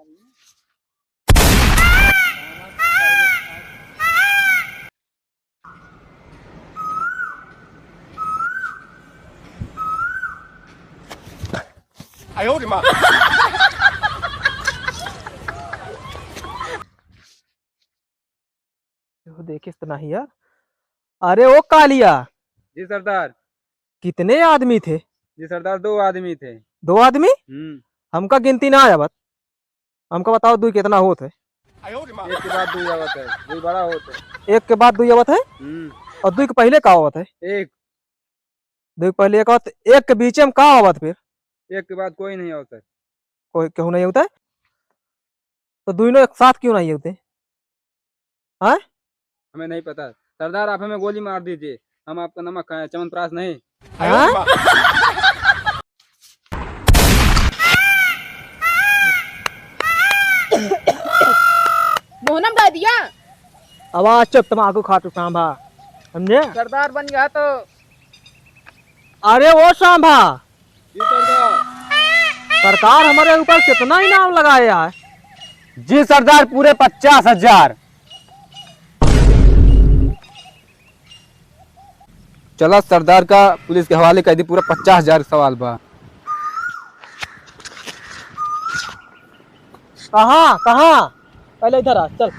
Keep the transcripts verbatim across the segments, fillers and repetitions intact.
哎呦我的妈！ यो देखिस त नाही यार। अरे ओ कालिया। जी सरदार। कितने आदमी थे? जी सरदार, दो आदमी थे। दो आदमी? हम्म। हमका गिनती ना आवत। हमका बताओ दुई कितना होत है? एक के बाद दुई आवत है, दुई बड़ा होत है। एक के बाद दुई आवत है? हम्म। और दुई के पहिले का आवत है? एक। दुई के पहिले एक आवत, एक के बीचे में का आवत फिर? एक के बाद कोई नहीं आवत है। कोई केहू नहीं होता है? तो दुइनों एक साथ क्यों नहीं होते? हाँ? हमें नहीं पता। सरदार, आप हमें गोली मार दीजिए, हम आपका नमक खाएं, च्यवनप्राश नहीं। हाँ? मोहनम गा दिया। आवाज चुप, तमाकू खाटू सांभा, समझे? सरदार बन गया तो। अरे ओ सांभा, जी सरदार। सरकार हमारे ऊपर कितना इनाम लगाया है? जी सरदार, पूरे पचास हजार। चला सरदार का पुलिस के हवाले कर दी, पूरा पचास हजार सवाल बा। कहाँ, कहाँ? पहले इधर आ, चल।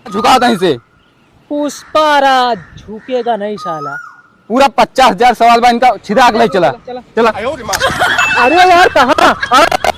झुका दहीं से। पुष्पा राज झुकेगा नहीं साला। पूरा पचास हजार सवाल बा इनका, छिदा के ले चला। चला, चला। चला। अरे यार, कहाँ? अरे,